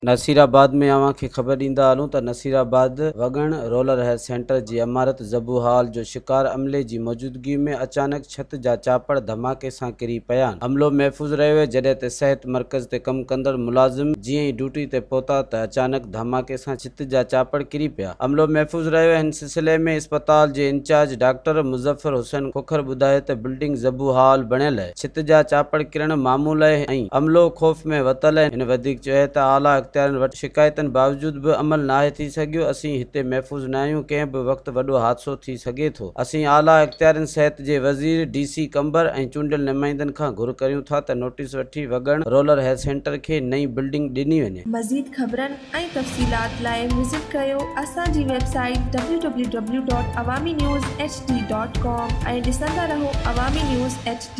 نصيرآباد ۾ اوهان کي خبر ڏيندا هلون ته نصيرآباد وڳڻ رورل هيلٿ سينٽر جي عمارت زبون حال جو شڪار، عملي جي موجودگي ۾ اچانڪ ڇت جا چاپڙ ڌماڪي سان ڪري پيا، عملو محفوظ رهيو، جڏهن ته صحت مرڪز تي ڪم ڪندڙ ملازم جيئن ئي ڊيوٽي تي پهتا ته اچانڪ ڌماڪي سان ڇت جا چاپڙ ڪري پيا، عملو محفوظ رهيو. هن سلسلي ۾ اسپتال جي انچارج ڊاڪٽر مظفر حسين کوکر ٻڌايو ته بلڊنگ زبون حال بڻيل آهي، ڇت جا چاپڙ ڪرڻ معمول آهي ۽ عملو خوف ۾ ورتل آهي. هن وڌيڪ چيو ته اعليٰ اختيارين وٽ شڪايتن باوجود به عمل ناهي ٿي سگهيو، اسين هتي محفوظ ناهيون، ڪنهن به وقت وڏو حادثو ٿي سگهي ٿو، اسين اعليٰ اختيارين، صحت جي وزير، ڊي سي قمبر ۽ چونڊيل نمائندن کان گهر ڪريون ٿا ته نوٽيس وٺي وڳڻ رورل هيلٿ سينٽر کي نئين بلڊنگ ڏني وڃي. مزيد خبرن ۽ تفصيلات لاء وزٽ ڪريو اسان جي web site W W W dot Awami news H D dot com ۽ ڏسندا رهو عوامي نيوز ايڇ ڊي.